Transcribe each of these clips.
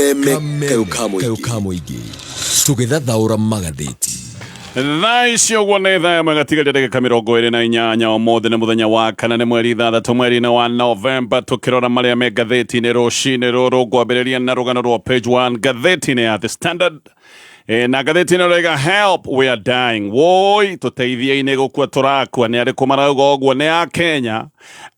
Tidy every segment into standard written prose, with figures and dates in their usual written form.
Kameme kayũ ka mũingĩ tũgĩthathaũra magathĩti. Thaa ici ũguo nĩ thaa ĩmwe gatigaria ndagĩka 28. Ũmũthĩ nĩ mũthenya wa kana, nĩ mweri 6 mweri-inĩ wa Novemba. Tũkĩrora marĩa me ngathĩti-inĩ rũcinĩ rũrũ, ngwambĩrĩria na rũgano rwa page 1 ngathĩti-inĩ ya The Standard. Na ngathĩti ĩno ĩroiga, "Help, we are dying." Woi, tũteithie-inĩ, gũkua tũrakua. Nĩ arĩkũ marauga ũguo? Nĩ a Kenya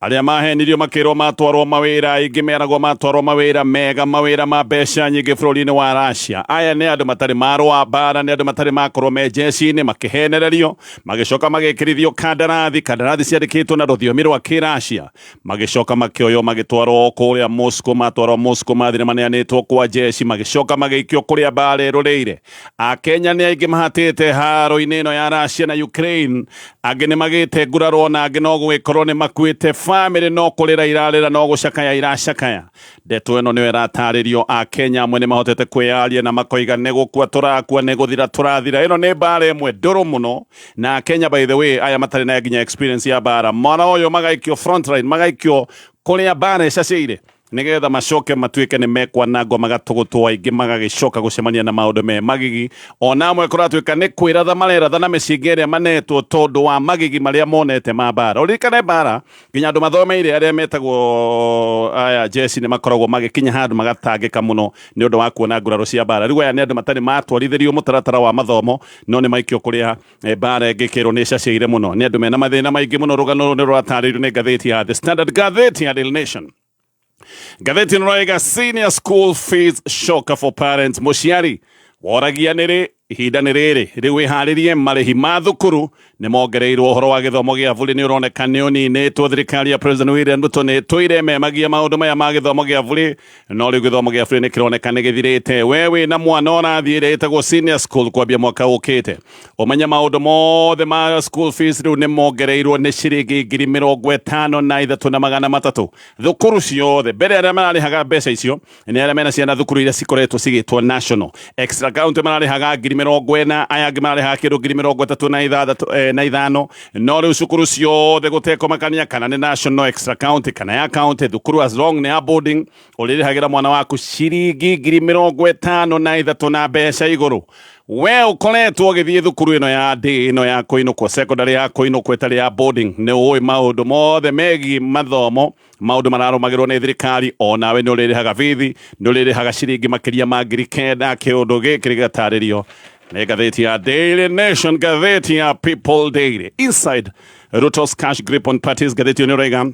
arĩa mahenirio makĩrwo matwarwo mawĩra. Aingĩ meragwo matwarwo mawĩra mega, mawĩra ma mbeca nyingĩ bũrũri-inĩ wa Russia. Aya nĩ andũ matarĩ marũa mbara, nĩ andũ matarĩ makorwo me jeshi-inĩ, makĩhenererio, magĩcoka magĩkĩrithio kandarathi, kandarathi ciandĩkĩtwo na rũthiomi rwa Kĩracia, magĩcoka makĩoywo magĩtwarwo kũrĩa Moscow. Matwarwo Moscow, mathire maneanĩtwo kwa jeshi, magĩcoka magĩikio kũrĩa mbara ĩrũrĩire. Akenya nĩ aingĩ mahatĩte haro-inĩ ĩno ya Russia na Ukraine. Angĩ nĩ magĩte nguraro na angĩ no gũgĩkorwo nĩ makuĩte. Famĩlĩ no kũrĩra irarĩra, no gũcakaya iracakaya. Ndeto ĩno nĩyo ĩratarĩrio. Akenya amwe nĩ mahotete kwĩyaria na makoiga nĩ gũkua tũrakua, nĩ gũthira tũrathira. Ĩno nĩ mbara ĩmwe ndũrũ mũno, na Kenya, by the way, aya matarĩ na nginya experience ya mbara, mwana ũyũ magaikio frontline, magaikio kũrĩa mbara ĩcacĩire, nigetha macoke matuĩke nĩ mekwanangwo, magatũgũtwo, aingĩ magagĩcoka gũcemania na maũndũ me magigi. Ona amwe kũratuĩka nĩ kwĩratha mareratha na mĩcinga ĩrĩa manetwo tondũ wa magigi marĩa monete ma mbara. Ũririkane mbara, nginya andũ mathomeire arĩa metagwo aya jeshi nĩ makoragwo magĩkinya handũ magatangĩka mũno nĩ ũndũ wa kuona nguraro cia mbara. Rĩu aya nĩ andũ matarĩ matwarithĩrio mũtaratara wa mathomo, no nĩ maikio kũrĩa mbara ĩngĩkĩrwo nĩ ĩcacĩire mũno. Nĩ andũ mena mathĩna maingĩ mũno. Rũgano rũrũ nĩ rũratarĩirio nĩ ngathĩti ya The Standard. Ngathĩti ya Daily Nation, ngathĩti ĩno ĩroiga, "Senior school fees shocker for parents." Mũciari woragia nĩ rĩ, ihinda nĩ rĩrĩ rĩu wĩharĩrie, marĩhi ma thukuru nĩ mongereirwo. Ũhoro wa gĩthomo gĩa bũrĩ nĩ ũroneka nĩ ũninĩtwo. Thirikari ya President William Ruto nĩ ĩtũire memagia maũndũ maya ma gĩthomo gĩa bũrĩ, no rĩu gĩthomo gĩa bũrĩ nĩ kĩroneka nĩ gĩthirĩte. We wĩna mwana ũrathiĩ ĩrĩa ĩtagwo senior school kwambia mwaka ũkĩte, ũmenye maũndũ mothe ma school fees rĩu nĩ mongereirwo, nĩ ciringi 53,300 thukuru ciothe. Mbere arĩa mararĩhaga mbeca icio nĩ arĩa mena ciana thukuru iria cikoretwo cigĩtwo national. Extra county mararĩhaga 40,000, aya angĩ mararĩhaga kĩndũ 36 na 5. No rĩu cukuru ciothe, gũtekũmakania kana nĩ national, extra county kana ya county, thukuru as long nĩ ya boarding, ũrĩrĩhagĩra mwana waku ciringi 53,000 na mbeca igũrũ. We ũkoretwo ũgĩthiĩ thukuru ĩno ya day, ĩno ya kũinũkwo, secondary ya kũinũkwo ĩtarĩ ya boarding, nĩ ũĩ maũndũ mothe megiĩ mathomo, maũndũ mararũmagĩrwo nĩ thirikari. Onawe nĩ ũrĩrĩhaga bithi, nĩ ũrĩrĩhaga ciringi makĩria ma 9,000. Kĩũndũ gĩkĩ gĩgatarĩrio nĩ ngathĩti ya Daily Nation. Ngathĩti ya People Daily, "Inside Ruto's cash grip on parties." Ngathĩti ĩyo nĩ ũraiga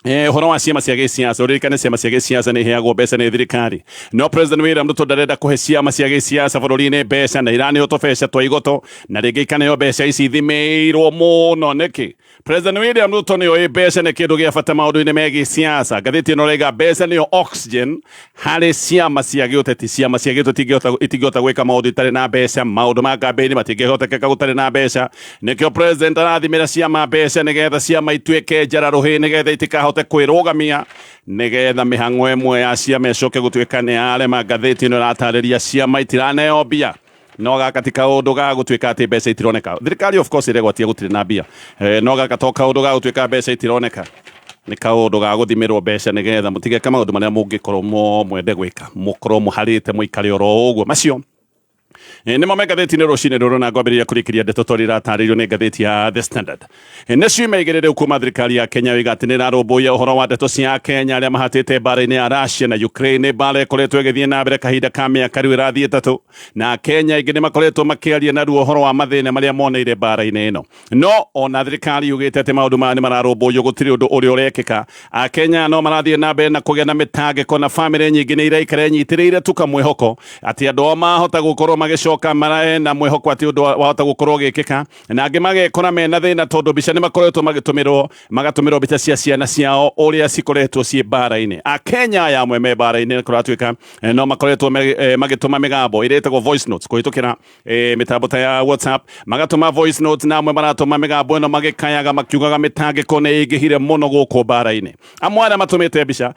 ũhoro wa ciama cia gĩsiasa. Ũririkane ciama cia gĩsiasa nĩ iheagwo mbeca nĩ thirikari, no President William Ruto ndarenda kũhe ciama cia gĩsiasa bũrũri-inĩ mbeca, na iraneo tũbeca twa igoto na rĩngĩ ikaneo mbeca ici ithimĩirwo mũno. Nĩkĩ? President William Ruto nĩ oĩ mbeca nĩ kĩndũ gĩa bata maũndũ-inĩ megiĩ siasa. Ngathĩti ĩno ĩraiga mbeca nĩyo oxygen harĩ ciama cia gĩũteti. Ciama cia gĩũteti itingĩhota gwĩka maũndũ itarĩ na mbeca. Maũndũ ma kambĩini matingĩhotekeka gũtarĩ na mbeca. Nĩkĩo president arathimĩra ciama mbeca, nĩgetha ciama ituĩke njara rũhĩ, nĩgetha itikahote kwĩrũgamia, nĩgetha mĩhang'o ĩmwe ya ciama ĩcoke gũtuĩka nĩ yarema. Ngathĩti ĩno ĩratarĩria ciama itiraneo mbia, no gaka ti kaũndũ ga gũtuĩka atĩ mbeca itironeka. Thirikari of course ĩregwatia gũtirĩ na mbia, no gaka to kaũndũ ga gũtuĩka mbeca itironeka, nĩ kaũndũ ga gũthimĩrwo mbeca, nĩgetha mũtigeke maũndũ marĩa mũngĩkorwo mwende gwĩka, mũkorwo mũharĩte mũikare oro ũguo. Macio nĩmo me ngathĩti-inĩ rũcinĩ rũrũ, na ngwambĩrĩria kũrĩkĩria ndeto tondũ iratarĩirio nĩ ngathĩti ya The Standard. Nĩ ciumia 2 rĩu kuma thirikari ya Kenya yoiga atĩ nĩ ĩrarũmbũiya ũhoro wa ndeto cia Kenya arĩa mahatĩte mbara-inĩ ya Russia na Ukraine. Mbara ĩkoretwo ĩgĩthiĩ na mbere kahinda ka mĩaka rĩu ĩrathiĩ 3, na Kenya aingĩ nĩ makoretwo makĩaria na ruo ũhoro wa mathĩna marĩa moneire mbara-inĩ ĩno. No ona thirikari yugĩte atĩ maũndũ maya nĩ mararũmbũiywo, gũtirĩ ũndũ ũrĩa ũrekĩka. Akenya no marathiĩ na mbere na kũgĩa na mĩtangĩko, na bamĩrĩ nyingĩ nĩ iraikara inyitĩrĩire tu kamwĩhoko atĩ andũ ao mahota gũkorwo magĩcoka, na mwĩhoko atĩ ũndũ wahota gũkorwo ũgĩkĩka, na angĩ magekora mena thĩna tondũ mbica nĩ makoretwo magĩtũmĩrwo, magatũmĩrwo mbica cia ciana ciao ũrĩa cikoretwo ciĩ mbara-inĩ. Akenya aya amwe me mbara-inĩ kũratuĩka no makoretwo magĩtũma mĩgambo ĩrĩa ĩtagwo voice notes kũhĩtũkĩra mĩtambo ta ya WhatsApp. Magatũma voice notes, na amwe maratũma mĩgambo ĩno magĩkayaga, makiugaga mĩtangĩko nĩ ĩingĩhire mũno gũkũ mbara-inĩ. Amwe arĩa matũmĩte mbica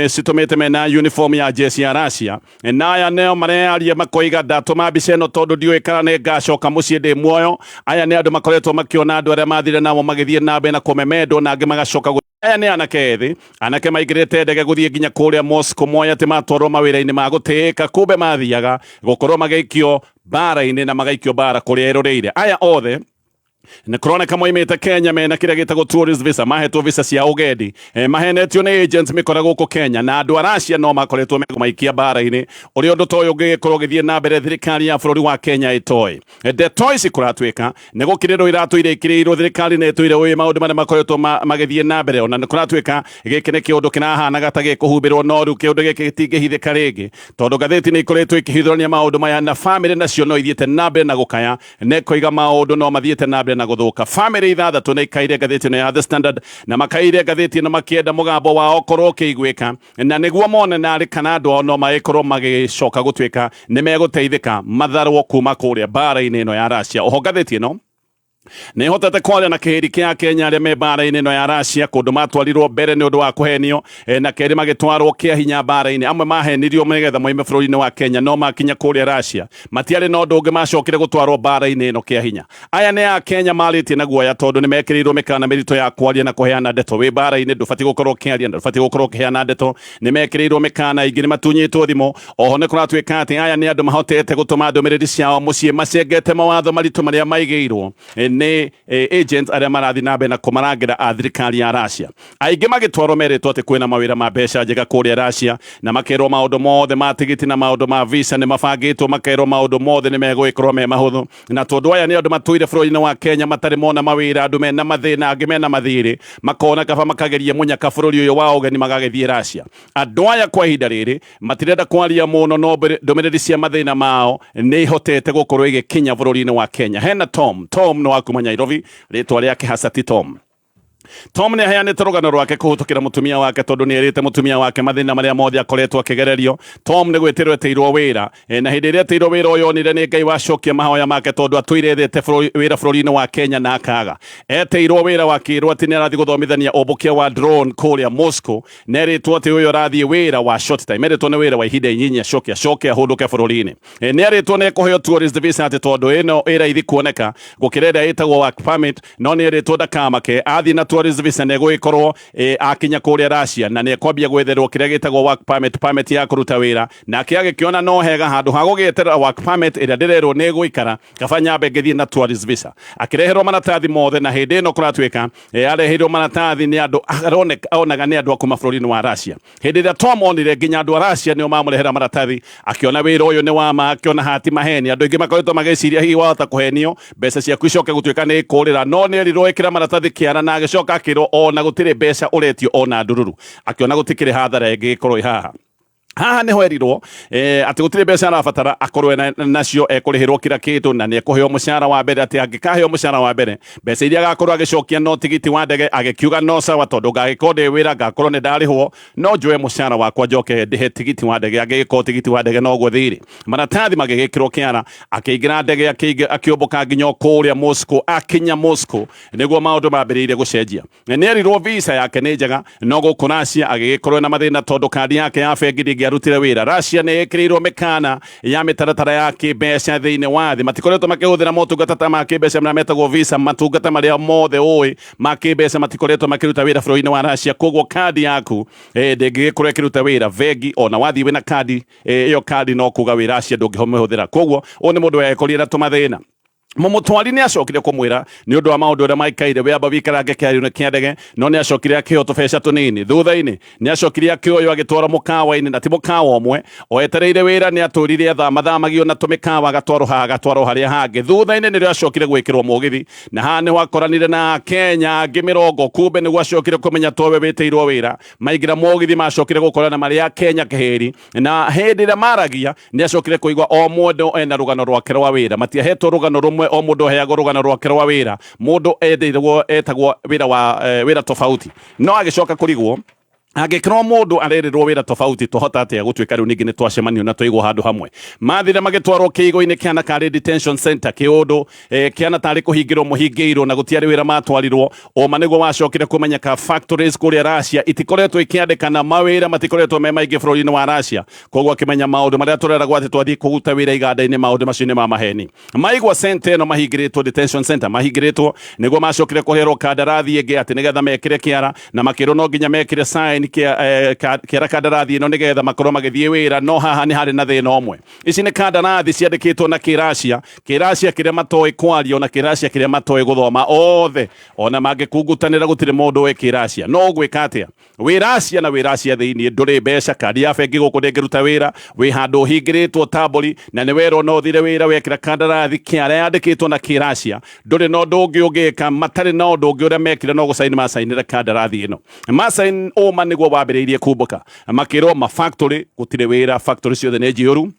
citũmĩte mena uniform ya jeshi ya Russia, na aya neo marearia makoiga. Ndatũma mbica ĩno tondũ ndiũĩ kana nĩ ngacoka mũciĩ ndĩ muoyo. Aya nĩ andũ makoretwo makĩona andũ arĩa mathire nao magĩthiĩ na mbere na kũmemendwo, na angĩ magacoka. Aya nĩ anake ethĩ, anake maingĩrĩte ndege gũthiĩ nginya kũrĩa Moscow, moĩ atĩ matwarwo mawĩra-inĩ ma gũtĩĩka, kumbe mathiaga gũkorwo magĩikio mbara-inĩ na magaikio mbara kũrĩa ĩrũrĩire. Aya othe nĩ kũroneka moimĩte Kenya mena kĩrĩa gĩtagwo tourist visa, mahetwo visa cia ũgendi, mahenetio nĩ agents mĩkora gũkũ Kenya, na andũ a Russia no makoretwo mekũmaikia mbara-inĩ. Ũrĩa ũndũ ta ũyũ ũngĩgĩkorwo ũgĩthiĩ na mbere thirikari ya bũrũri wa Kenya ĩtoĩ? Ndeto ici kũratuĩka nĩ gũkirĩrwo iratũire ikirĩirwo, thirikari nĩ ĩtũire ũĩ maũndũ marĩa makoretwo magĩthiĩ na mbere. Ona nĩ kũratuĩka gĩkĩ nĩ kĩũndũ kĩrahanaga ta gĩkũhumbĩrwo, no rĩu kĩũndũ gĩkĩ gĩtingĩhithĩka rĩngĩ, tondũ ngathĩti nĩ ikoretwo ikĩhithũrania maũndũ maya, na bamĩrĩ nacio no ithiĩte na mbere na gũkaya, nĩ koiga maũndũ no mathiĩte na mbere na gũthũka. Bamĩrĩ 6 nĩ ikaire ngathĩti ĩno ya The Standard, na makaire ngathĩti ĩno makĩenda mũgambo wao korwo ũkĩiguĩka, na nĩguo mone narĩ kana andũ ao no magĩkorwo magĩcoka gũtuĩka nĩ megũteithĩka matharwo kuma kũrĩa mbara-inĩ ĩno ya Russia. Oho ngathĩti ĩno nĩ hotete kwaria na kĩhĩri kĩa Kenya arĩa me mbara-inĩ ĩno ya Russia, kũndũ matwarirwo mbere nĩ ũndũ wa kũhenio, na kerĩ magĩtwarwo kĩa hinya mbara-inĩ. Amwe mahenirio nĩgetha moime bũrũri-inĩ wa Kenya, no makinya kũrĩa Russia matiarĩ na ũndũ ũngĩ, macokire gũtwarwo mbara-inĩ ĩno kĩa hinya. Aya nĩ a Kenya marĩtie na guoya, tondũ nĩ mekĩrĩirwo mĩkana mĩritũ ya kwaria na kũheana ndeto. Wĩ mbara-inĩ ndũbatiĩ gũkorwo ũkĩaria na ndũbatiĩ gũkorwo ũkĩheana ndeto. Nĩ mekĩrĩirwo mĩkana, ingĩ nĩ matunyĩtwo thimũ. Oho nĩ kũratuĩka atĩ aya nĩ andũ mahotete gũtũma ndũmĩrĩri ciao mũciĩ macengete mawatho maritũ marĩa maigĩirwo nĩ agents arĩa marathiĩ na mbere na kũmarangĩra a thirikari ya Russia. Aingĩ magĩtwarwo merĩtwo atĩ kwĩna mawĩra ma mbeca njega kũrĩa Russia, na makerwo maũndũ mothe ma tigiti na maũndũ ma visa nĩ mabangĩtwo, makerwo maũndũ mothe nĩ megũgĩkorwo me mahũthũ. Na tondũ aya nĩ andũ matũire bũrũri-inĩ wa Kenya matarĩ mona mawĩra, andũ mena mathĩna, angĩ mena mathirĩ, makona kaba makageria mũnyaka bũrũri ũyũ wa ũgeni, magagĩthiĩ Russia. Andũ aya kwa ihinda rĩrĩ matirenda kwaria mũno, no ndũmĩrĩri cia mathĩna mao nĩ ihotete gũkorwo igĩkinya bũrũri-inĩ wa Kenya. Hena Tom. Tom nĩ wa kuma Nairobi, rĩtwa rĩake hasa ti Tom. Tom nĩ aheanĩte rũgano rwake kũhĩtũkĩra mũtumia wake, tondũ nĩ erĩte mũtumia wake mathĩna marĩa mothe akoretwo akĩgererio. Tom nĩ gwĩtĩrwo etĩirwo wĩra, na hĩndĩ ĩrĩa etĩirwo wĩra ũyũ onire nĩ Ngai wacokia mahoya make, tondũ atũire ethete wĩra bũrũri-inĩ wa Kenya na akaga. Etĩirwo wĩra wakĩrwo atĩ nĩ arathiĩ gũthomithania ũmbũkia wa drone kũrĩa Moscow, na erĩtwo atĩ ũyũ arathiĩ wĩra wa short time, erĩtwo nĩ wĩra wa ihinda inyinyi, acoke acoke ahũndũke bũrũri-inĩ. Nĩ arĩtwo nĩ ekũheo tourist visa, atĩ tondũ ĩno ĩ raithi kuoneka gũkĩra ĩrĩa ĩtagwo work permit, no nĩ erĩtwo ndakamake, athiĩ na tourist visa nĩ egũgĩkorwo akinya kũrĩa Russia na nĩ ekwambia gwetherwo kĩrĩa gĩtagwo work permit, permit ya kũruta wĩra. Nake agĩkĩona no hega, handũ ha gũgĩeterera work permit ĩrĩa ndĩrerwo nĩ ĩgũikara, kaba nyambe ngĩthiĩ na tourist visa. Akĩreherwo maratathi mothe, na hĩndĩ ĩno kũratuĩka areheirwo maratathi nĩ andũ onaga nĩ andũ a kuma bũrũri-inĩ wa Russia. Hĩndĩ ĩrĩa Tom onire nginya andũ a Russia nĩo mamũrehera maratathi, akĩona wĩra ũyũ nĩ wa ma, akĩona hati maheni. Andũ aingĩ makoretwo magĩciria hihi wahota kũhenio mbeca ciaku icoke gũtuĩka nĩ ikũrĩra, no nĩ erirwo ĩkĩra maratathi kĩara, na agĩcoka akĩrwo ona gũtirĩ mbeca ũretio ona ndururu. Akĩona gũtikĩrĩ hathara ĩngĩgĩkorwo ĩ haha. Haha nĩho erirwo atĩ gũtirĩ mbeca arabatara akorwo nacio, ekũrĩhĩrwo kila kĩndũ na nĩ ekũheo mũcara wa mbere, atĩ angĩkaheo mũcara wa mbere mbeca iria agakorwo agĩcokia no tigiti wa ndege. Agĩkiuga no sawa, tondũ ngagĩkorwo ndĩ wĩra, ngakorwo nĩ ndarĩhwo, no njoe mũcara wakwa njoke ndĩhe tigiti wa ndege, angĩgĩkorwo tigiti wa ndege noguo thirĩ. Maratathi magĩgĩkĩrwo kĩara, akĩingĩra ndege, akĩũmbũka nginya kũrĩa Moscow. Akinya Moscow nĩguo maũndũ mambĩrĩirie gũcenjia. Nĩ erirwo visa yake nĩ njega, no gũkũ Russia agĩgĩkorwo na mathĩna, tondũ kandi yake ya bengi ndĩngĩarutire wĩra. Russia nĩ ĩkĩrĩirwo mĩkana ya mĩtaratara ya kĩmbeca thĩinĩ wa thĩ, matikoretwo makĩhũthĩra motungata ta ma kĩmbeca marĩa metagwo Visa. Matungata marĩa mothe ũĩ ma kĩmbeca matikoretwo makĩruta wĩra bũrũri-inĩ wa Russia, koguo kandi yaku ndĩngĩgĩkorwo ĩkĩruta wĩra bengi. Ona wathiĩ wĩna kandi ĩyo, kandi no kuga wĩ Russia, ndũngĩmĩhũthĩra. Koguo ũyũ nĩ mũndũ wekorire na tũmathĩna. Mũmũtwari nĩ acokire kũmwĩra nĩ ũndũ wa maũndũ ũrĩa maikaire, we amba wikarange kĩario kĩa ndege, no nĩ acokire akĩheo tũbeca tũnini. Thutha-inĩ nĩ acokire akĩoywo agĩtwarwo mũkawa-inĩ, na ti mũkawa ũmwe. O etereire wĩra nĩ atũrire athamathamagio na tũmĩkawa, agatwarwo haha, agatwarwo harĩa hangĩ. Thutha-inĩ nĩrĩo acokire gwĩkĩrwo mũgithi, na haha nĩho akoranire na Akenya angĩ 20. Kumbe nĩguo acokire kũmenya towe wĩtĩirwo wĩra. Maingĩra mũgithi macokire gũkorana marĩ Akenya kĩhĩri, na hĩndĩ ĩrĩa maragia nĩ acokire kũigua o mũndũ ena rũgano rwake rwa wĩra. Matiahetwo rũgano rũmwe, o mũndũ aheagwo rũgano rwake rwa wĩra, mũndũ endeirwo etagwo wĩra wa wĩra tofauti, no agĩcoka kũrigwo. Angĩkorwo mũndũ arerĩrwo wĩra tofauti, tũhota atĩa gũtuĩka rĩu ningĩ nĩ twacemanio na twaigwo handũ hamwe? Mathire magĩtwarwo kĩigo-inĩ kĩhana karĩ detention center, kĩũndũ kĩhana tarĩ kũhingĩrwo mũhingĩirwo, na gũtiarĩ wĩra matwarirwo. Ũma nĩguo wacokire kũmenyeka factories kũrĩa Russia itikoretwo ikĩandĩkana, mawĩra matikoretwo me maingĩ bũrũri-inĩ wa Russia. Koguo akĩmenya maũndũ marĩa tũreragwo atĩ twathiĩ kũruta wĩra iganda-inĩ, maũndũ macio nĩ ma maheni. Maigua center ĩno mahingĩrĩtwo, detention center mahingĩrĩtwo, nĩguo macokire kũherwo kandarathi ĩngĩ atĩ nĩgetha mekĩre kĩara, na makĩrwo no nginya mekĩre sign kĩara kandarathi ĩno nĩgetha makorwo magĩthiĩ wĩra. No haha nĩ harĩ na thĩna ũmwe. Ici nĩ kandarathi ciandĩkĩtwo na Kĩracia, Kĩracia kĩrĩa matoĩ kwaria, ona Kĩracia kĩrĩa matoĩ gũthoma othe. Ona mangĩkungutanĩra gũtirĩ mũndũ ũĩ Kĩracia. No ũgwĩka atĩa? Wĩ Racia na wĩ Racia thĩinĩ, ndũrĩ mbeca, kandi ya bengi gũkũ ndĩngĩruta wĩra, wĩ handũ ũhingĩrĩtwo tambũri, na nĩ werwo no ũthire wĩra wekĩra kandarathi kĩara yandĩkĩtwo na Kĩracia. Ndũrĩ na ũndũ ũngĩ ũngĩka. Matarĩ na ũndũ ũngĩ ũrĩa mekire no gũcaini macainĩre kandarathi ĩno. Macain, ũma nĩguo wambĩrĩirie kumbũka. Makĩrwo ma factory gũtirĩ wĩra, factory ciothe nĩ njiyũru,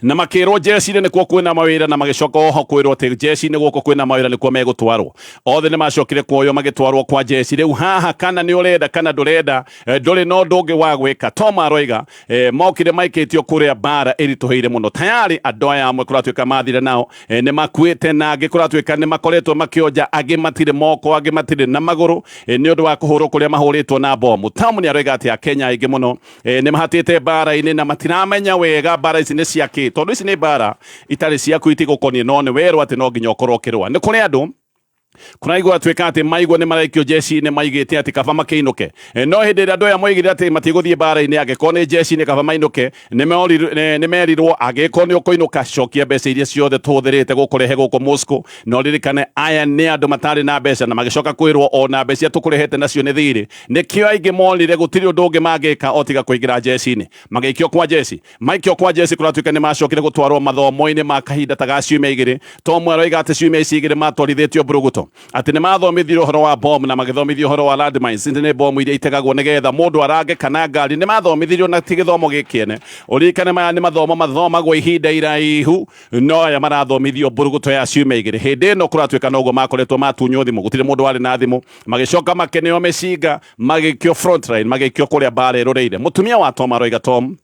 na makĩrwo jeshi-inĩ nĩkuo kwĩna mawĩra, na magĩcoka oho kwĩrwo atĩ jeshi-inĩ gũkũ kwĩna mawĩra, nĩkuo megũtwarwo. Othe nĩ macokire kuoywo magĩtwarwo kwa jeshi. Rĩu haha, kana nĩ ũrenda kana ndũrenda, ndũrĩ na ũndũ ũngĩ wa gwĩka. Tom aroiga mokire maikĩtio kũrĩa mbara ĩritũhĩire mũno. Tayarĩ andũ aya amwe kũratuĩka mathire nao nĩ makuĩte, na angĩ kũratuĩka nĩ makoretwo makĩonja, angĩ matirĩ moko, angĩ matirĩ na magũrũ, nĩ ũndũ wa kũhũrwo kũrĩa mahũrĩtwo na bomu. Tom nĩ aroiga atĩ Akenya aingĩ mũno nĩ mahatĩte mbara-inĩ na matiramenya wega mbara ici nĩ cia kĩ, tondũ ici nĩ mbara itarĩ ciaku, itigũkoniĩ, no nĩ werwo atĩ no nginya ũkorwo ũkĩrũa. Nĩ kũrĩ andũ kũraigua atuĩka atĩ maigua nĩ maraikio jeshi-inĩ, maigĩte atĩ kaba makĩinũke. No hĩndĩ ĩrĩa andũ aya moigire atĩ matigũthiĩ mbara-inĩ, angĩkorwo nĩ jeshi-inĩ kaba mainũke, nĩ merirwo angĩkorwo nĩ ũkũinũka, cokia mbeca iria ciothe tũhũthĩrĩte gũkũrehe gũkũ Moscow. No ririkane aya nĩ andũ matarĩ na mbeca, na magĩcoka kwĩrwo ona mbeca iria tũkũrehete nacio nĩ thirĩ. Nĩkĩo aingĩ monire gũtirĩ ũndũ ũngĩ mangĩka o tiga kũingĩra jeshi-inĩ. Magĩikio kwa jeshi. Maikio kwa jeshi, kũratuĩka nĩ macokire gũtwarwo mathomo-inĩ ma kahinda ta ga ciumia 2. Tom aroiga atĩ ciumia ici 2 matwarithĩtio mbũrũgũto, atĩ nĩ mathomithirio ũhoro wa bomb na magĩthomithio ũhoro wa landmines, nĩ bomu iria itegagwo nĩgetha mũndũ arange kana ngari. Nĩ mathomithirio na ti gĩthomo gĩkĩene. Ũririkane maya nĩ mathomo mathomagwo ihinda iraihu, no aya marathomithio mbũrũgũto ya ciumia 2. Hĩndĩ ĩno kũratuĩka noguo makoretwo matunywo thimũ, gũtirĩ mũndũ warĩ na thimũ. Magĩcoka makĩneo mĩcinga, magĩikio frontline, magĩikio kũrĩa mbara ĩrũrĩire. Mũtumia wa Tom aroiga Tom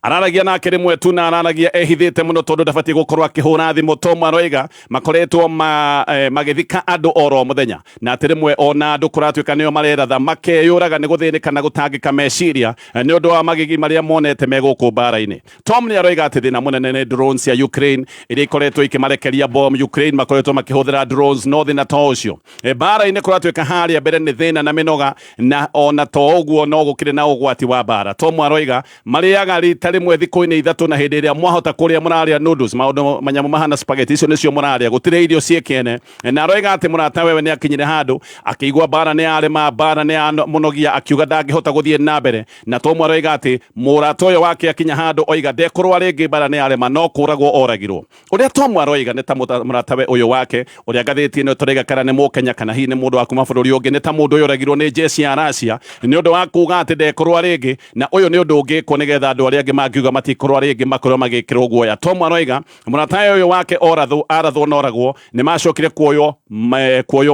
araragia nake rĩmwe tu, na araragia ehithĩte mũno tondũ ndabatiĩ gũkorwo akĩhũra thimũ. Tom aroiga makoretwo magĩthika andũ oro mũthenya, na atĩ rĩmwe ona andũ kũratuĩka nĩo mareratha makeyũraga nĩ gũthĩnĩka na gũtangĩka meciria nĩ ũndũ wa magigi marĩa monete me gũkũ mbara-inĩ. Tom nĩ aroiga atĩ thĩna mũnene nĩ drones cia Ukraine iria ikoretwo ikĩmarekeria bomb. Ukraine makoretwo makĩhũthĩra drones, no thĩna to ũcio. Mbara-inĩ kũratuĩka harĩa mbere nĩ thĩna na mĩnoga, na ona to ũguo no gũkĩrĩ na ũgwati wa mbara. Tom aroiga marĩaga rita rĩmwe thikũ-inĩ 3, na hĩndĩ ĩrĩa mwahota kũrĩa mũrarĩa noodles, maũndũ manyamũ mahana spaghetti, icio nĩcio mũrarĩa, gũtirĩ irio ciĩ kĩene. Na aroiga atĩ mũrata wewe nĩ akinyire handũ akĩigua mbara nĩ yarema, mbara nĩ yamũnogia, akiuga ndangĩhota gũthiĩ na mbere. Na Tom aroiga atĩ mũrata ũyũ wake akinya handũ oiga ndekũrũa rĩngĩ, mbara nĩ yarema, no kũragwo oragirwo. Ũrĩa Tom aroiga nĩ ta mũratawe ũyũ wake ũrĩa ngathĩti ĩno tũraiga kana nĩ Mũkenya kana hihi nĩ mũndũ wa kuma bũrũri ũngĩ, nĩ ta mũndũ ũyũ oragirwo nĩ jeshi ya Russia nĩ ũndũ wa kuga atĩ ndekũrũa rĩngĩ. Na ũyũ nĩ ũndũ ũngĩkwo nĩgetha andũ arĩa angĩ mangiuga matikũrũa rĩngĩ makorwo magĩkĩrwo guoya. Tom aroiga mũratawe ũyũ wake orathwo, arathwo na oragwo, nĩ macokire kuoywo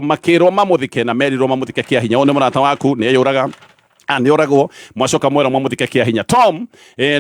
makĩrwo mamũthike, na merirwo mamũthike kĩa hinya. Ũyũ nĩ mũrata waku nĩ eyũraga, nĩ oragwo, mwacoka mwera mwamũthike kĩa hinya. Tom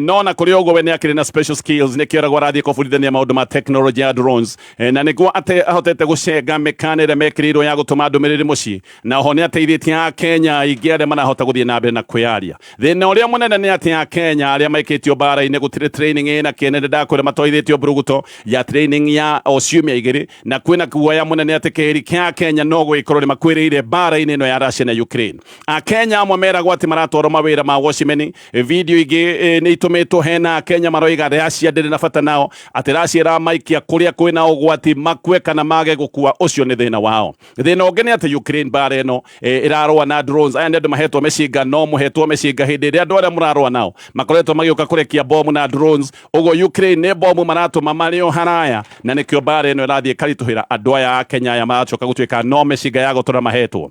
no na kũrĩ ũguo we nĩ akĩrĩ na special skills, nĩ kĩoragwo arathiĩ kũbundithania maũndũ ma technology ya drones, na nĩguo ate ahotete gũcenga mĩkana ĩrĩa mekĩrĩirwo ya gũtũma ndũmĩrĩri mũciĩ, na oho nĩ ateithĩtie Akenya aingĩ arĩa marahota gũthiĩ na mbere na kwĩyaria. Thĩna ũrĩa mũnene nĩ atĩ Akenya arĩa maikĩtio mbara-inĩ gũtirĩ training ĩna kĩene. Nĩ ndakwĩra matwarithĩtio mbũrũgũto ya training ya o ciumia 2, na kwĩna guoya mũnene atĩ kĩhĩri kĩa Akenya no gũgĩkorwo nĩ makuĩrĩire mbara-inĩ ĩno ya Russia na Ukraine. Akenya amwe meragwo atĩ maratwarwo mawĩra ma watchman. Video ingĩ nĩ itũmĩtwo hena Akenya maroiga Russia ndĩrĩ na bata nao, atĩ Russia ĩramaikia kũrĩa kwĩna ũgwati, makue kana mage gũkua, ũcio nĩ thĩna wao. Thĩna ũngĩ nĩ atĩ Ukraine mbara ĩno ĩrarũa na drones. Aya nĩ andũ mahetwo mĩcinga, no mũhetwo mĩcinga hĩndĩ ĩrĩa andũ arĩa mũrarũa nao makoretwo magĩũka kũrekia bomu na drones. Ũguo Ukraine nĩ bomu maratũma marĩ o haraya, na nĩkĩo mbara ĩno ĩrathiĩ ĩkaritũhĩra andũ aya a Kenya aya maracoka gũtuĩka no mĩcinga ya gũtũra mahetwo.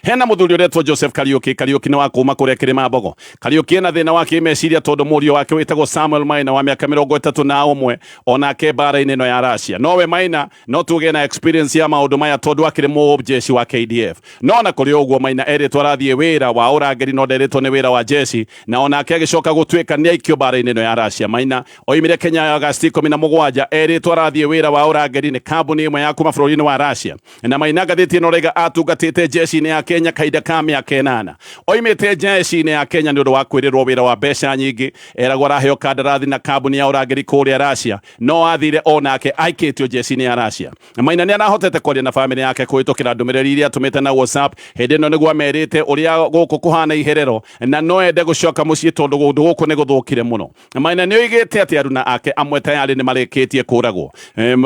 Hena muthuri uretwo Joseph Kariuki. Kariuki ni wa kuma kuria Kirima Mbogo. Kariuki ena thina wa kimeciria tondu murio wake witagwo Samuel Maina wa miaka 31 onake mbara-inĩ ĩno ya Russia. Nowe Maina no tuge na experience ya maundu maya tondu akĩrĩ mũjeshi wa KDF. No na kũrĩ ũguo Maina erĩtwo arathiĩ wĩra wa ũrangĩri no nderĩtwo nĩ wĩra wa jeshi, na onake agĩcoka gũtuĩka nĩ aikio mbara-inĩ ĩno ya Russia. Maina oimire Kenya Agosti 17, erĩtwo arathiĩ wĩra wa ũrangĩri nĩ kambuni ĩmwe ya kuma bũrũri-inĩ wa Russia. Na Maina ngathĩti ĩno raiga atungatĩte jeshi-inĩ ya Kenya kahinda ka mĩaka 8. Oimĩte jeshi-inĩ ya Kenya nĩ ũndũ wa kwĩrĩrwo wĩra wa mbeca nyingĩ, eragwo araheo kandarathi na kambuni ya ũrangĩri kũrĩa Russia, no athire onake aikĩtio jeshi-inĩ ya Russia. Maina nĩ arahotete kwaria na famĩlĩ yake kũhĩtũkĩra ndũmĩrĩri iria atũmĩte na WhatsApp. Hĩndĩ ĩno nĩguo amerite ũrĩa gũkũ kũhana iherero, na no ende gũcoka mũciĩ tondũ kũndũ gũkũ nĩ gũthũkire mũno. Maina nĩ oigĩte atĩ aruna ake amwe tayarĩ nĩ marĩkĩtie kũragwo.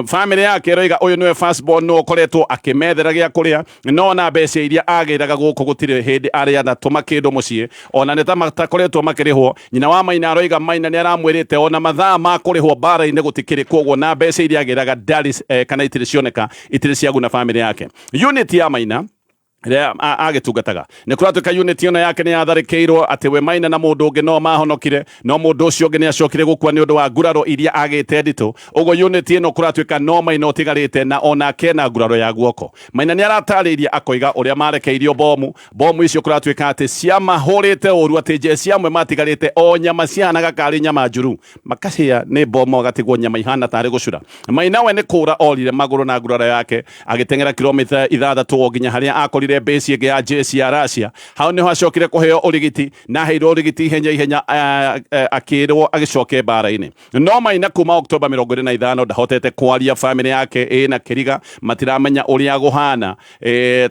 Famĩlĩ yake ĩroiga ũyũ nĩwe first born no ũkoretwo akĩmethera gĩa kũrĩa, no na mbeca iria agĩraga gũkũ gũtirĩ hĩndĩ arĩ anatũma kĩndũ mũciĩ, ona nĩ ta matakoretwo makĩrĩhwo. Nyina wa Maina aroiga Maina nĩ aramwĩrĩte ona mathaa ma kũrĩhwo mbara-inĩ gũtikĩrĩ, koguo na mbeca iria agĩraga ndarĩ kana itirĩ cioneka, itirĩ ciaguna famĩlĩ yake. Unit ya Maina rĩrĩa agĩtungataga nĩ kũratuĩka unit ĩno yake nĩ yatharĩkĩirwo, atĩ we Maina na mũndũ ũngĩ no mahonokire, no mũndũ ũcio ũngĩ nĩ acokire gũkua nĩ ũndũ wa nguraro iria agĩte nditũ. Ũguo unit ĩno kũratuĩka no Maina ũtigarĩte, na onake na nguraro ya guoko. Maina nĩ aratarĩirie akoiga ũrĩa marekeirio bomu, bomu icio kũratuĩka atĩ ciamahũrĩte ũru, atĩ jeshi amwe matigarĩte o nyama cihanaga karĩ nyama njuru, makahĩa nĩ bomu agatigwo nyama ihana tarĩ gũcura. Maina we nĩ kũra orire magũrũ na nguraro yake, agĩteng'era kilomita 6 nginya harĩa akorire base ĩngĩ ya jeshi ya Russia. Hau niho acokire kũheo ũrigiti, na aheirwo ũrigiti ihenya ihenya, akĩrwo agĩcoke mbara-inĩ. No Maina kuma Oktoba 25 ndahotete kwaria, famĩlĩ yake ĩna kĩriga, matiramenya ũrĩa gũhana,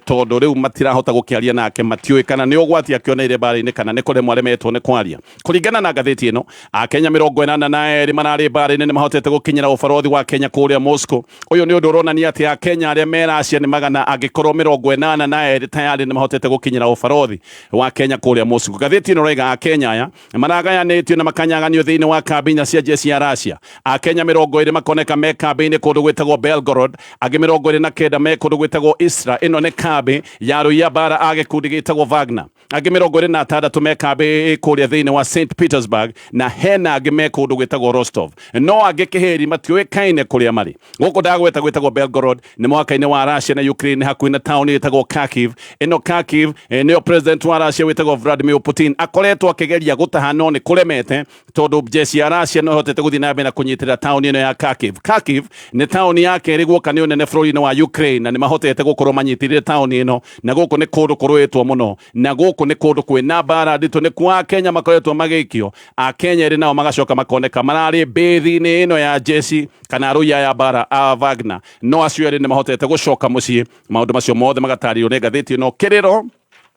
tondũ rĩu matirahota gũkĩaria nake, matiũĩ kana nĩ ũgwati akĩoneire mbara-inĩ kana nĩ kũremwo aremetwo nĩ kwaria. Kũringana na ngathĩti ĩno, Akenya 82 mararĩ mbara-inĩ nĩ mahotete gũkinyĩra ũbarothi wa Kenya kũrĩa Moscow. Ũyũ nĩ ũndũ ũronania atĩ Akenya arĩa me Russia nĩ magana angĩkorwo 82 tayari nĩ mahotete gũkinyĩra ũbarothi wa Kenya kũrĩa Moscow. Ngathĩti ĩno ĩroiga Akenya aya maragayanĩtio na makanyaganio thĩinĩ wa kambi cia jeshi ya Russia. Akenya 20 makoneka me kambi-inĩ kũndũ gwĩtagwo Belgorod, angĩ 29 me kũndũ gwĩtagwo Istra. Ĩno nĩ kambi ya arũi a mbara a gĩkundi gĩtagwo Wagner. Angĩ 26 me kambi kũrĩa thĩinĩ wa St Petersburg, na hena angĩ me kũndũ gwĩtagwo Rostov. No angĩ kĩhĩri matiũĩkaine kũrĩa marĩ. Gũkũ ndagweta gwĩtagwo Belgorod nĩ mũhaka-inĩ wa Russia na Ukraine, hakuhĩ na taũni ĩtagwo Kharkiv. Ĩno Kharkiv nĩyo president wa Russia wĩtagwo Vladimir Putin akoretwo akĩgeria gũtaha, no nĩ kũremete tondũ jeshi ya Russia no ĩhotete gũthiĩ na mbere na kũnyitĩrĩra taũni ĩno ya Kharkiv. Kharkiv nĩ taũni ya kerĩ guoka nĩ ũnene bũrũri-inĩ wa Ukraine, na nĩ mahotete gũkorwo manyitĩrĩire taũni ĩno, na gũkũ nĩ kũndũ kũrũĩtwo mũno, na gũkũ nĩ kũndũ kwĩna mbara nditũ, nĩ kwa Akenya makoretwo magĩikio. Akenya erĩ nao magacoka makoneka mararĩ mbĩthi-inĩ ĩno ya jeshi kana arũi aya mbara a Wagner, no acio erĩ nĩ mahotete gũcoka mũciĩ. Maũndũ macio mothe magatarĩrio nĩ ngathĩti ĩno, kĩrĩro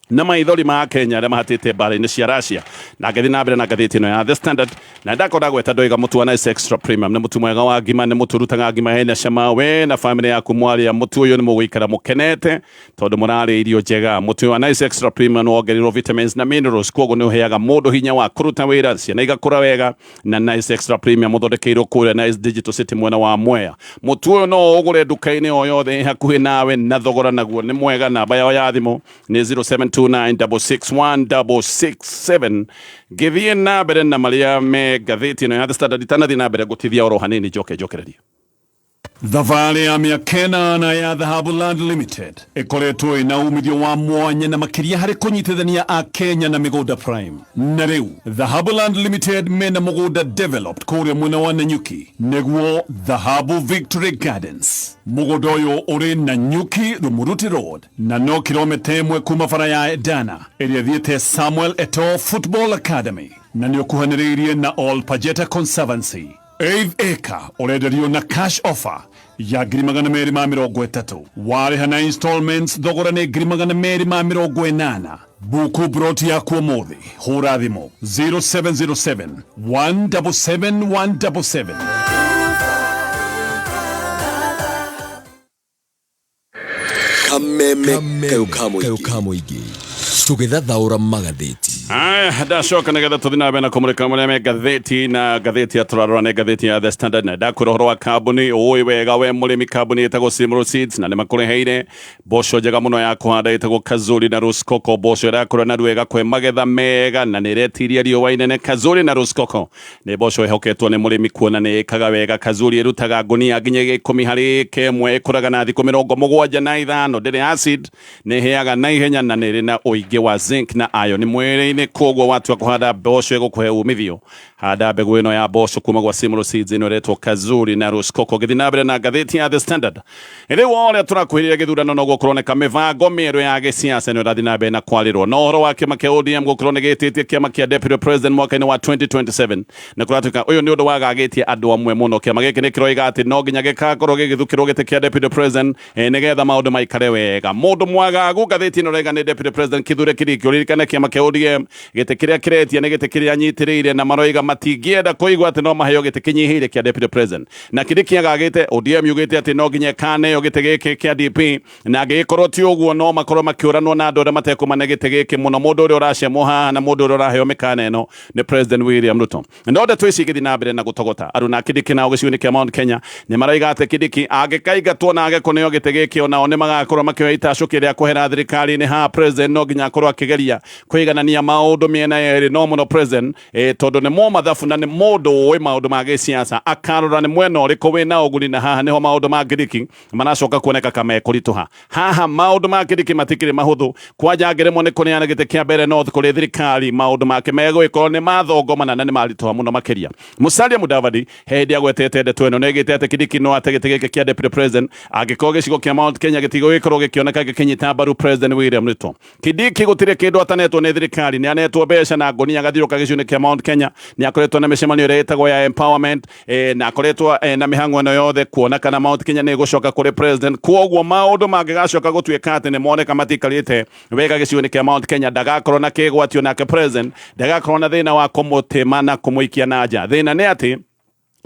na maithori ma Kenya arĩa mahatĩte mbara-inĩ cia Russia. Na ngĩthiĩ na mbere na ngathĩti ĩno ya The Standard, na ndakorwo ndagweta ndoiga mũtu wa Nice Extra Premium nĩ mũtu mwega wa ngima, nĩ mũtu ũrutaga ngima ĩna cama. We na famĩlĩ yaku mwarĩa mũtu ũyũ nĩ mũgũikara mũkenete tondũ mũrarĩa irio njega. Mũtu wa Nice Extra Premium nĩ wongereirwo vitamins na minerals, koguo nĩ ũheaga mũndũ hinya wa kũruta wĩra, ciana igakũra wega. Na Nice Extra Premium ũthondekeirwo kũrĩa Nice Digital City mwena wa Mwea. Mũtu ũyũ no ũgũre nduka-inĩ o yothe ĩ hakuhĩ nawe, na thogora naguo nĩ mwega. Namba yao ya thimũ nĩ 0729661667. Ngĩthiĩ na mbere na marĩa me ngathĩti ĩno ya The Standard, itanathiĩ na mbere ngũtithia oro hanini njoke njokererie. Thabarĩ ya mĩaka 8 ya Dhahabu Land Limited ĩkoretwo ĩna umithio wa mwanya na makĩria harĩ kũnyitithania a Kenya na mĩgũnda prime. Na rĩu Dhahabu Land Limited mena mũgũnda developed kũrĩa mwena wa Nanyuki, nĩguo Dhahabu Victory Gardens. Mũgũnda ũyũ ũrĩ Nanyuki Rumuruti Road, na no kilomita 1 kuma bara ya Edana ĩrĩa ĩthiĩte Samuel Eto'o Football Academy, na nĩ ũkuhanĩrĩirie na Ol Pajeta Conservancy. 8 acre ũrenderio na cash offer ya 230,000, warĩha na installments thogora nĩ 280,000. Buku broti yaku ũmũthĩ, hũra thimũ 0707 177 177. Kameme kayo ka mũingĩ tũgĩthathaũra magathĩti. Aya, ndacoka nĩgetha tũthiĩ na mbere na kũmũrĩka marĩa me ngathĩti na ngathĩti ya tũrarora nĩ ngathĩti ya The Standard, na ndakwĩra ũhoro wa kambuni ũĩ wega we mũrĩmi, kambuni ĩtagwo Simro Seeds, na nĩ makũreheire mboco njega mũno ya kũhanda ĩtagwo Kazuri na Rosecoco, mboco ĩrakũra narua ĩgakũhe magetha mega na nĩ ĩretiria riũa inene. Kazuri na Rosecoco nĩ mboco ĩhoketwo nĩ mũrĩmi kuona nĩ ĩkaga wega. Kazuri ĩrutaga ngunia nginya 10 harĩ ĩka ĩmwe, ĩkũraga na thikũ 75, ndĩrĩ acid, nĩ ĩhĩaga na ihenya na nĩ ĩrĩ na ũingĩ wa zinc na iron mwĩrĩ-inĩ. Koguo watua kũhanda mboco ĩgũkũhe umithio, handa mbegũ ĩno ya mboco kuma gwa Simro Seeds, ĩno ĩretwo Kazuri na Rosecoco. Gĩthiĩ na mbere na ngathĩti ya The Standard, rĩu o ũrĩa tũrakuhĩrĩria gĩthurano noguo kũroneka mĩbango mĩerũ ya gĩsiasa nĩ ĩrathiĩ na mbere na kwarĩrwo. No ũhoro wa kĩama kĩa ODM gũkorwo nĩ gĩtĩtie kĩama kĩa Deputy President mwaka-inĩ wa 2027, na kũratuĩka ũyũ nĩ ũndũ wagagĩtie andũ amwe mũno. Kĩama gĩkĩ nĩ kĩroiga atĩ no nginya gĩgakorwo gĩgĩthukĩrwo gĩtĩ kĩa Deputy President nĩgetha maũndũ maikare wega. Mũndũ mwagagu ngathĩti ĩno raiga nĩ Deputy President Kithure Kindiki. Ũririkane kĩama kĩa ODM gĩtĩ kĩrĩa kĩretia nĩ gĩtĩ kĩrĩa anyitĩrĩire, na maroiga matingĩenda kũigua atĩ no maheo gĩtĩ kĩnyihĩire kĩa Deputy President. Na Kindiki agagĩte ODM yugĩte atĩ no nginya ĩkaneo gĩtĩ gĩkĩ kĩa DP, na angĩgĩkorwo ti ũguo no makorwo makĩũranwo na andũ arĩa matekũmane gĩtĩ gĩkĩ mũno. Mũndũ ũrĩa ũracemwo haha na mũndũ ũrĩa ũraheo mĩkana ĩno nĩ President William Ruto. No ndeto ici igĩthiĩ na mbere na gũtogota, Aruna Kindiki nao gĩcigo-inĩ kĩa Mount Kenya nĩ maroiga atĩ Kindiki angĩkaingatwo na age kũneo gĩtĩ gĩkĩ, onao nĩ magakorwo makĩoya itacũkĩ rĩa kũhera thirikari-inĩ. Haha President no nginya akorwo akĩgeria kũiganania maũndũ mĩena yerĩ, no mũno President tondũ nĩ mũmathabu na nĩ mũndũ ũĩ maũndũ ma gĩsiasa, akarora nĩ mwena ũrĩkũ wĩna ũguni, na haha nĩho maũndũ ma Kindiki maracoka kuoneka kamekũritũha. Haha maũndũ ma Kindiki matikĩrĩ mahũthũ, kwanja angĩremwo nĩ kũneana gĩtĩ kĩa mbere North kũrĩ thirikari, maũndũ make megũgĩkorwo nĩ mathongomana na nĩ maritũha mũno makĩria. Musalia Mudavadi he hĩndĩ agwetete ndeto ĩno nĩ ĩgĩte atĩ Kindiki no ate gĩtĩ gĩkĩ kĩa Deputy President angĩkorwo gĩcigo kĩa Mount Kenya gĩtigũgĩkorwo gĩkĩoneka gĩkĩnyita mbaru President William Ruto. Kindiki gũtirĩ kĩndũ atanetwo nĩ thirikari, nĩ anetwo mbeca na ngũnia agathiũrũka gĩcigo-inĩ kĩa Mount Kenya, nĩ akoretwo na mĩcemanio ĩrĩa ĩtagwo ya empowerment, na akoretwo na mĩhang'o ĩno yothe kuona kana Mount Kenya nĩ ĩgũcoka kũrĩ President. Kwoguo maũndũ mangĩgacoka gũtuĩka atĩ nĩ moneka matikarĩte wega gĩcigo-inĩ kĩa Mount Kenya, ndagakorwo na kĩgwatio, nake President ndagakorwo na thĩna wa kũmũtĩma na kũmũikia na nja. Thĩna nĩ atĩ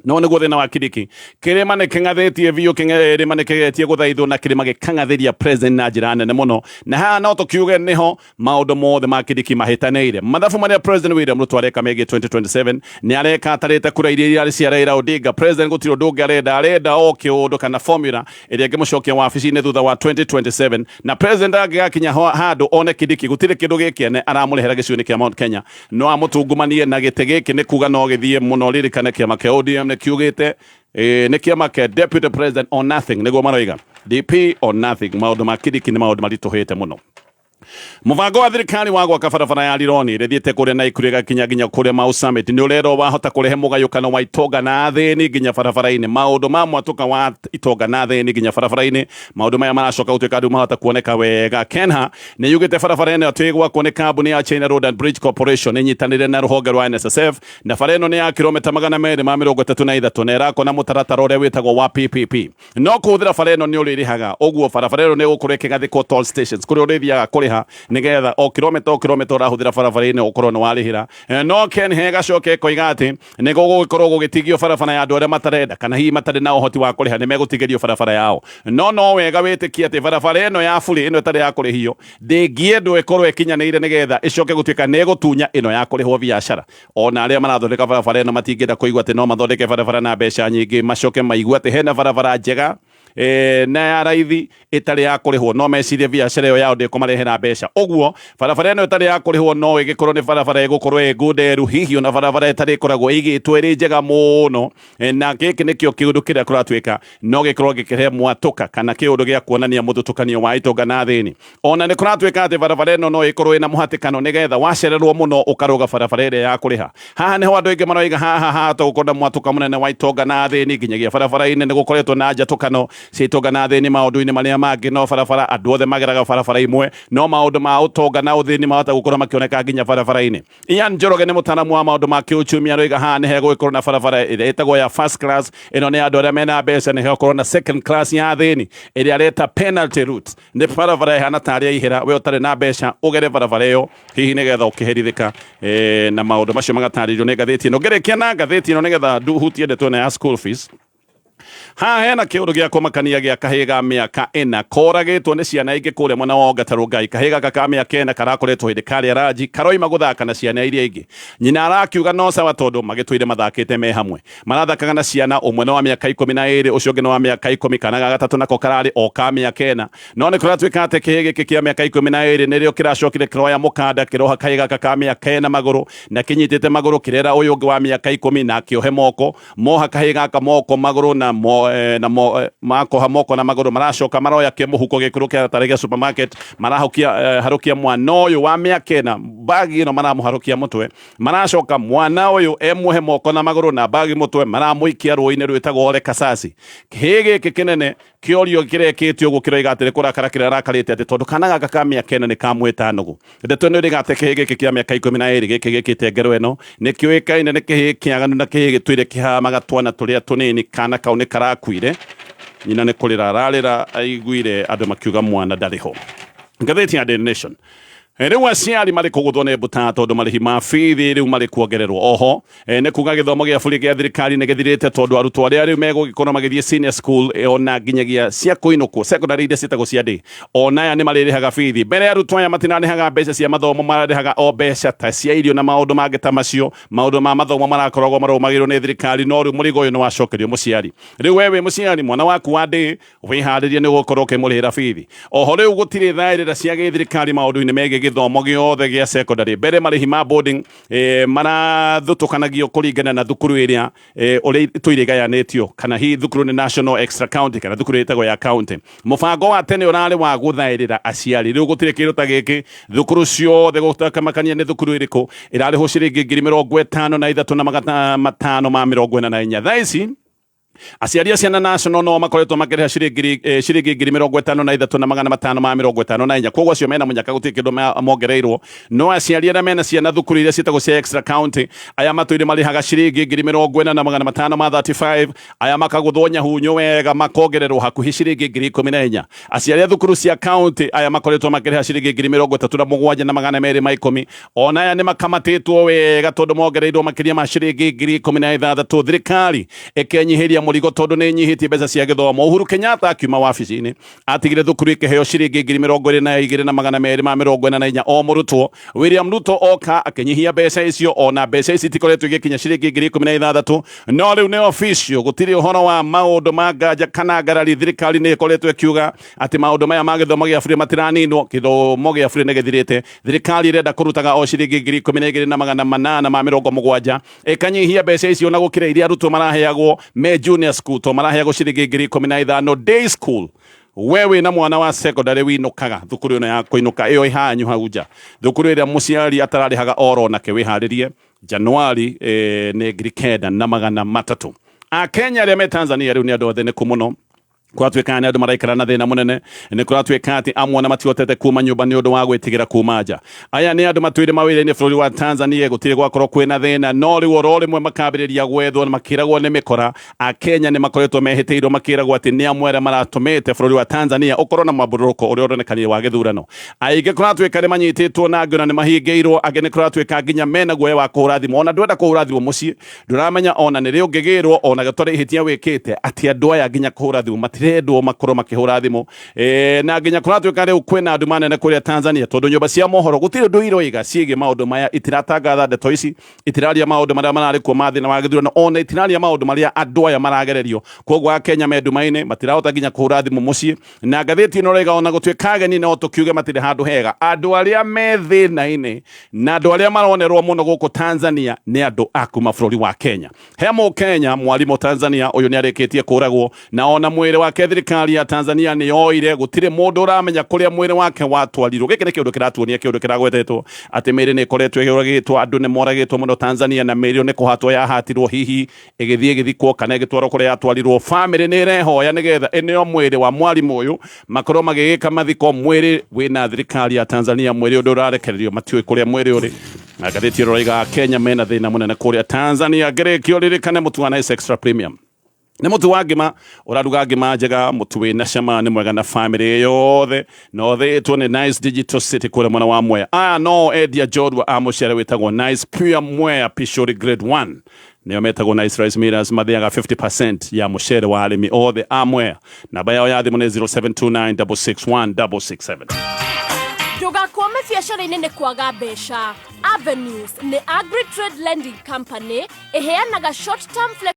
no nĩguo thĩna wa Kindiki, kĩrĩma nĩ kĩng'athĩtie biũ, kĩrĩma nĩ kĩgetie gũthaithwo na kĩrĩma gĩkang'athĩria President na njĩra nene mũno, na haha no tũkiuge nĩho maũndũ mothe ma Kindiki mahĩtanĩire. Mathabu marĩa President William Ruto areka megiĩ 2027, nĩ areka atarĩte kura iria irarĩ cia Raila Odinga. President gũtirĩ ũndũ ũngĩ arenda, arenda o kĩũndũ kana formula ĩrĩa ĩngĩmũcokia wabici-inĩ thutha wa 2027, na President angĩgakinya handũ one Kindiki gũtirĩ kĩndũ gĩkĩene aramũrehera gĩcigo-inĩ kĩa Mount Kenya, no amũtungumanie na gĩtĩ gĩkĩ nĩ kuga no gĩthiĩ mũno. Ririkane kĩama kĩa ODM nĩ kiugĩte nĩ kĩama kĩa Deputy President or nothing, nĩguo maroiga DP or nothing. Maũndũ ma Kindiki nĩ maũndũ maritũhĩte mũno. Mũbango wa thirikari wa gwaka barabara ya Rironi ĩrĩa ĩthiĩte kũrĩa Naikuru ĩgakinya nginya kũrĩa Mau Summit nĩ ũrerwo wahota kũrehe mũgayũkano wa itonga na athĩni nginya barabara-inĩ. Maũndũ ma mwatũka wa itonga na athĩni nginya barabara-inĩ, maũndũ maya maracoka gũtuĩka andũ mahota kuoneka wega. Kenha nĩ yugĩte barabara ĩno atĩ ĩgwakwo nĩ kambuni ya China Road and Bridge Corporation ĩnyitanĩire na rũhonge rwa NSSF, na bara ĩno nĩ ya kilomita 233 na ĩrakwo na mũtaratara ũrĩa wĩtagwo wa PPP. No kũhũthĩra bara ĩno nĩ ũrĩrĩhaga, ũguo barabara ĩno nĩ ĩgũkorwo ĩkĩgathĩkwo toll stations kũrĩa ũrĩthiaga kũrĩha nĩgetha o kilomita o kilomita ũrahũthĩra barabara ĩno ũkorwo nĩ warĩhĩra. No Kenha ĩgacoka ĩkoiga atĩ nĩ gũgũgĩkorwo gũgĩtigio barabara ya andũ arĩa matarenda kana hihi matarĩ na ũhoti wa kũrĩha, nĩ megũtigĩrio barabara yao. No wega wĩtĩkie atĩ barabara ĩno ya bũrĩ ĩno ĩtarĩ ya kũrĩhio ndĩngĩendwo ĩkorwo ĩkinyanĩire nĩgetha ĩcoke gũtuĩka nĩ ĩgũtunya ĩno ya kũrĩhwo biacara. Ona arĩa marathondeka barabara ĩno matingĩenda kũigua atĩ no mathondeke barabara na mbeca nyingĩ macoke maigue atĩ hena barabara njega na ya raithi ĩtarĩ ya kũrĩhwo, no mecirie biacara ĩyo yao ndĩkũmarehera mbeca. Ũguo barabara ĩno ĩtarĩ ya kũrĩhwo no ĩgĩkorwo nĩ barabara ĩgũkorwo ĩ ngunderu, hihi ona barabara ĩtarĩ ĩkoragwo ĩigĩtwo ĩrĩ njega mũno, na gĩkĩ nĩkĩo kĩũndũ kĩrĩa kũratuĩka no gĩkorwo gĩkĩrehe mwatũka kana kĩũndũ gĩa kuonania mũthutũkanio wa itonga na athĩni. Ona nĩ kũratuĩka atĩ barabara ĩno no ĩkorwo ĩna mũhatĩkano nĩgetha wacererwo mũno ũkarũga barabara ĩrĩa ya kũrĩha. Haha nĩho andũ aingĩ maroiga haha hahota gũkorwo na mwatũka mũnene wa itonga na athĩni nginyagia barabara-inĩ. Nĩ gũkoretwo na njatũkano cia itonga na athĩni maũndũ-inĩ marĩa mangĩ, no barabara andũ othe mageraga barabara imwe, no maũndũ ma ũtonga na ũthĩni mahota gũkorwo makĩoneka nginya barabara-inĩ. Ian Njoroge nĩ mũtaaramu wa maũndũ ma kĩũchumi, aroiga haha nĩ hegũgĩkorwo na barabara ĩrĩa ĩtagwo ya first class, ĩno nĩ andũ arĩa mena mbeca, nĩ hegũkorwo na second class ya athĩni ĩrĩa areta penalty route, nĩ barabara ĩhana tarĩ ya ihera, we ũtarĩ na mbeca ũgere barabara ĩyo hihi nĩgetha ũkĩherithĩka. Na maũndũ macio magatarĩrio nĩ ngathĩti ĩno. Ngĩrĩkia na ngathĩti ĩno nĩgetha nduhutie ndeto ĩno ya school fees. Haha hena kĩũndũ gĩa kũmakania gĩa kahĩĩ ga mĩaka ĩna koragĩtwo nĩ ciana ingĩ kũrĩa mwena wa Ongata Rongai. Kahĩĩ gaka ka mĩaka ĩna karakoretwo hĩndĩ karĩa ranji karoima gũthaka na ciana iria ingĩ. Nyina arakiuga no sawa tondũ magĩtũire mathakĩte me hamwe. Marathakaga na ciana ũmwe nĩ wa mĩaka 12, ũcio ũngĩ nĩ wa mĩaka 10, kana ga gatatũ nako kararĩ o ka mĩaka ĩna. No nĩ kũratuĩka atĩ kĩhĩĩ gĩkĩ kĩa mĩaka 12 nĩrĩo kĩracokire kĩroya mũkanda kĩroha kahĩĩ gaka ka mĩaka ĩna magũrũ na kĩnyitĩte magũrũ kĩrera ũyũ ũngĩ wa mĩaka 10 na akĩohe moko. Moha kahĩĩ gaka moko magũrũ na mo, na mo, makoha moko na magũrũ maracoka maroya kĩmũhuko gĩkũrũ kĩa tarĩ gĩa supermarket marahukia harũkia mwana ũyũ wa mĩaka ĩna bagi ĩno maramũharũkia mũtwe maracoka mwana ũyũ emuohe moko na magũrũ na bagi mũtwe maramũikia rũĩ-inĩ rwĩtagwo Ole Kasasi. Kĩhĩĩ gĩkĩ kĩnene kĩorio kĩrekĩtio ũguo kĩroiga atĩ nĩ kũrakara kĩrarakarĩte atĩ tondũ kana gaka ka mĩaka ĩna nĩ kamwĩta nũgũ. Ndeto ĩno ĩrĩga atĩ kĩhĩĩ gĩkĩ kĩa mĩaka 12 gĩkĩ gĩkĩte ngero ĩno nĩ kĩũĩkaine nĩ kĩhĩĩ kĩaganu na kĩhĩĩ gĩtũire kĩhamaga twana tũrĩa tũnini. Kana kau nĩ karakuire, nyina nĩ kũrĩra ararĩra aiguire andũ makiuga mwana ndarĩ ho. Ngathĩti ya Daily Nation. Rĩu aciari marĩ kũgũthwo nĩ mbuta tondũ marĩhi ma bithi rĩu marĩ kuongererwo. Oho nĩ kuga gĩthomo gĩa bũrĩ gĩa thirikari nĩ gĩthirĩte tondũ arutwo arĩa rĩu megũgĩkorwo magĩthiĩ senior school ona nginyagia cia kũinũkwo secondary iria ciĩtagwo cia day, ona aya nĩ marĩrĩhaga bithi. Mbere arutwo aya matinarĩhaga mbeca cia mathomo, mararĩhaga o mbeca ta cia irio na maũndũ mangĩ ta macio. Maũndũ ma mathomo marakoragwo marũmagĩrĩrwo nĩ thirikari, no rĩu mũrigo ũyũ nĩ wacokerio mũciari. Rĩu we wĩ mũciari, mwana waku wa day wĩharĩrie nĩ gũkorwo ũkĩmũrĩhĩra bithi. Oho rĩu gũtirĩ thaĩrĩra cia gĩthirikari maũndũ-inĩ megiĩ gĩthomo gĩothe gĩa secondary. Mbere marĩhi ma boarding marathutũkanagio kũringana na thukuru ĩrĩa ũrĩa itũire igayanĩtio, kana hihi thukuru nĩ national extra county kana thukuru ĩtagwo ya county. Mũbango wa tene ũrarĩ wa gũthaĩrĩra aciari, rĩu gũtirĩ kĩndũ ta gĩkĩ. Thukuru ciothe gũtakamakania nĩ thukuru ĩrĩkũ ĩrarĩhwo ciringi 535,544. Thaa ici aciari a ciana national no makoretwo makĩrĩha ciringi 53,554. Koguo acio mena mũnyaka gũtirĩ kĩndũ mongereirwo. No aciari arĩa mena ciana thukuru iria ciĩtagwo cia extra county, aya matũire marĩhaga ciringi 40,535, aya makagũthwo nyahunyo wega makongererwo hakuhĩ ciringi 14,000. Aciari a thukuru cia county aya makoretwo makĩrĩha ciringi 37,210, ona aya nĩ makamatĩtwo wega tondũ mongereirwo makĩria ma ciringi 16,000. Thirikari ĩkenyihĩria mũrigo tondũ nĩ ĩnyihĩtie mbeca cia gĩthomo. Uhuru Kenyatta akiuma wabici-inĩ atigire thukuru ikĩheo ciringi 22,244 o mũrutwo. William Ruto oka akĩnyihia mbeca icio, ona mbeca ici itikoretwo igĩkinya ciringi 16,000. No rĩu nĩ official, gũtirĩ ũhoro wa maũndũ ma nganja kana ngarari. Thirikari nĩ ĩkoretwo ĩkiuga atĩ maũndũ maya ma gĩthomo gĩa bure matiraninwo, gĩthomo gĩa bure nĩ gĩthirĩte. Thirikari ĩrenda kũrutaga o ciringi 12,870, ĩkanyihia mbeca icio na gũkĩra iria arutwo maraheagwo me junior school, to maraheagwo ciringi 15,000 day school. We wĩna mwana wa secondary winũkaga thukuru ĩno ya kũinũka ĩyo ĩhanyu hau nja, thukuru ĩrĩa mũciari atararĩhaga oro nake, wĩharĩrie Januari nĩ 9,300. Akenya arĩa me Tanzania rĩu nĩ andũ athĩnĩku mũno. Kũratuĩka nĩ andũ maraikara na thĩna mũnene. Nĩ kũratuĩka atĩ amwe ona matihotete kuma nyũmba nĩ ũndũ wa gwĩtigĩra kuma nja. Aya nĩ andũ matũire mawĩra-inĩ bũrũri wa Tanzania, gũtirĩ gwakorwo kwĩna thĩna, no rĩu oro rĩmwe makambĩrĩria gwethwo na makĩragwo nĩ mĩkora. Akenya nĩ makoretwo mehĩtĩirwo makĩragwo atĩ nĩ amwe arĩa maratũmĩte bũrũri wa Tanzania ũkorwo na mwambũrũrũko ũrĩa ũronekanire wa gĩthurano. Aingĩ kũratuĩka nĩ manyitĩtwo na angĩ ona nĩ mahingĩirwo, angĩ nĩ kũratuĩka nginya mena guoya wa kũhũra thimũ. Ona ndwenda kũhũra thimũ mũciĩ, ndũramenya ona nĩ rĩ ũngĩgĩrwo, ona gĩtarĩ ihĩtia wĩkĩte, atĩ andũ aya nginya kũhũra thimũ matirendwo makorwo makĩhũra thimũ. Na nginya kũratuĩka rĩu kwĩna nduma nene kũrĩa Tanzania, tondũ nyũmba cia mohoro gũtirĩ ũndũ iroiga ciĩgiĩ maũndũ maya, itiratangatha ndeto ici, itiraria maũndũ marĩa mararĩ kuo ma thĩna wa gĩthurano, ona itiraria maũndũ marĩa andũ aya maragererio. Koguo Akenya me nduma-inĩ, matirahota nginya kũhũra thimũ mũciĩ. Na ngathĩti ĩno ĩroiga ona gũtuĩka ageni no tũkiuge matirĩ handũ hega, andũ arĩa me thĩna-inĩ na andũ arĩa maronerwo mũno gũkũ Tanzania nĩ andũ a kuma bũrũri wa Kenya. He Mũkenya mwarimũ Tanzania ũyũ nĩ arĩkĩtie kũragwo, na ona mwĩrĩ wake thirikari ya Tanzania nĩ yoire, gũtirĩ mũndũ ũramenya kũrĩa mwĩrĩ wake watwarirwo. Gĩkĩ nĩ kĩũndũ kĩratuonia kĩũndũ kĩragwetetwo atĩ mĩĩrĩ nĩ ĩkoretwo ĩũragĩtwo, andũ nĩ moragĩtwo mũno Tanzania, na mĩĩrĩ ĩyo nĩ kũhatwo yahatirwo, hihi ĩgĩthiĩ ĩgĩthikwo kana ĩgĩtwarwo kũrĩa yatwarirwo. Famĩlĩ nĩ ĩrehoya nĩgetha ĩneo mwĩrĩ wa mwarimũ ũyũ makorwo magĩgĩka mathiko. Mwĩrĩ wĩna thirikari ya Tanzania, mwĩrĩ ũndũ ũrarekererio matiũĩ kũrĩa mwĩrĩ ũrĩ. Na ngathĩti ĩno ĩroiga Kenya mena thĩna mũnene kũrĩa Tanzania. Ngĩrĩkio ririkane mũtu wa Nice Extra Premium nĩ mũtu wa ngima ũraruga ngima njega, mũtu wĩna cama, nĩ mwega na famĩlĩ yothe, na ũthĩĩtwo nĩ Nice Digital City kũrĩa mwena wa Mwea. Aya no endia njorua a mũcere wĩtagwo Nice Pure Mwea Pishori Grade 1. Nĩo metagwo Nice Rice Millers, mathiaga 50% ya mũcere wa arĩmi othe a Mwea. Namba yao ya thimũ nĩ 0729661667. Ndũgakwame biacara-inĩ nĩ kwaga mbeca. Avenues nĩ agri trade lending company ĩheanaga short term.